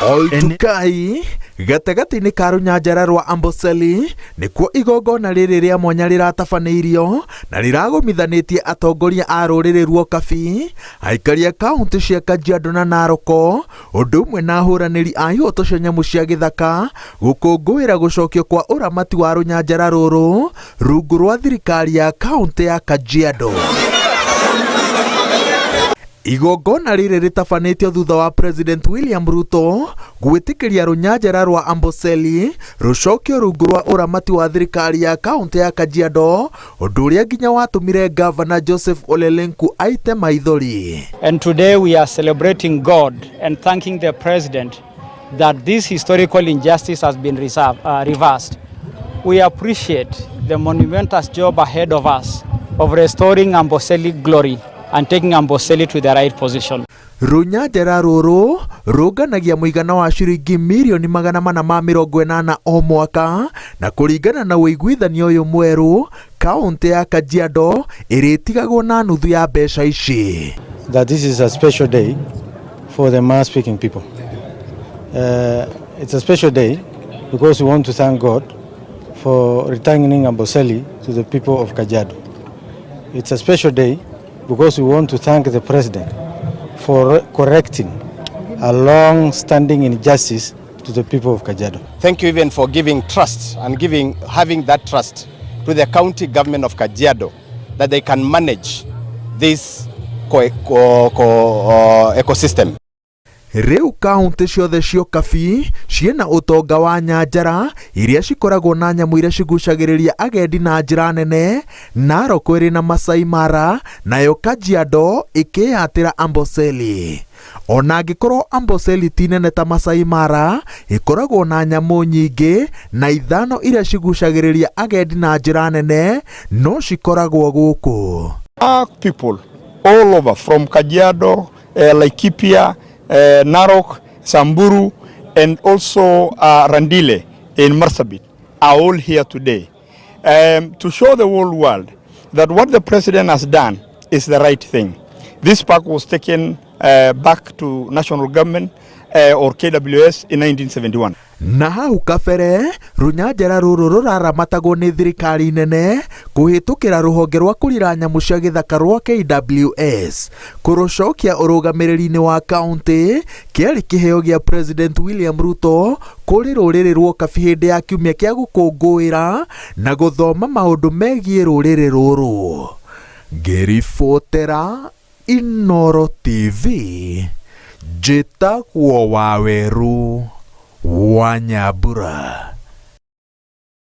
Oltukai gatagatĩ-inĩ ka rũnyanjara rwa Amboseli nĩkuo igongona rĩrĩ rĩa mwanya rĩratabanĩirio na rĩragomithanĩtie atongoria a rũrĩrĩ Ruokabi, aikari a kaũntĩ cia Kajiado na Narok, ũndũ ũmwe na ahũranĩri a ihoto cia nyamũ cia gĩthaka gũkũngũĩra gũcokio kwa ũramati wa rũnyanjara rũrũ rungu rwa thirikari ya kaũntĩ ya Kajiado. Igongona rĩrĩ rĩtabanĩtio thutha wa President William Ruto gwĩtĩkĩria rũnyanjara rwa Amboseli rũcokio rungu rwa ũramati wa thirikari ya kaũntĩ ya Kajiado, ũndũ ũrĩa nginya watũmire Gavana Joseph Ole Lenku aite maithori. And today we are celebrating God and thanking the President that this historical injustice has been reversed. We appreciate the monumentous job ahead of us of restoring Amboseli glory and taking Amboseli to the right position. Rũnyanjara rũrũ rũnganagia mũigana wa ciringi mirioni 480 o mwaka, na kũringana na ũiguithanio ũyũ mwerũ, kaũntĩ ya Kajiado ĩrĩtigagwo na nuthu ya mbeca ici. That this is a special day for the Maa speaking people. It's a special day because we want to thank God for returning Amboseli to the people of Kajiado. It's a special day because we want to thank the president for correcting a long-standing injustice to the people of Kajiado. Thank you even for giving trust and having that trust to the county government of Kajiado that they can manage this ecosystem. Rĩu kaũntĩ ciothe ciokabi ciĩna ũtonga wa nyanjara iria cikoragwo na nyamũ iria cigucagĩrĩria agendi na njĩra nene. Narok ĩrĩ na Masai Mara, nayo Kajiado ĩkĩyatĩra Amboseli. Ona angĩkorwo Amboseli ti nene ta Masai Mara, ĩkoragwo na nyamũ nyingĩ na ithano iria cigucagĩrĩria agendi na njĩra nene no cikoragwo gũkũ. People all over from Kajiado, Laikipia, Narok, Samburu, and also Rendille in Marsabit are all here today to show the whole world that what the president has done is the right thing. This park was taken back to national government or KWS in 1971. Na hau kabere rũnyanjara rũrũ rũraramatagwo nĩ thirikari nene kũhĩtũkĩra rũhonge rwa kũrira nyamũ cia gĩthaka rwa KWS. Kũrũcokia ũrũgamĩrĩri-inĩ wa kaũntĩ kĩarĩ kĩheo gĩa President William Ruto kũrĩ rũrĩrĩ rwokabi hĩndĩ ya kiumia kĩa gũkũngũĩra na gũthoma maũndũ megiĩ rũrĩrĩ rũrũ. Ngĩribotera Inoro TV, njĩtagwo Waweru wa Nyambura.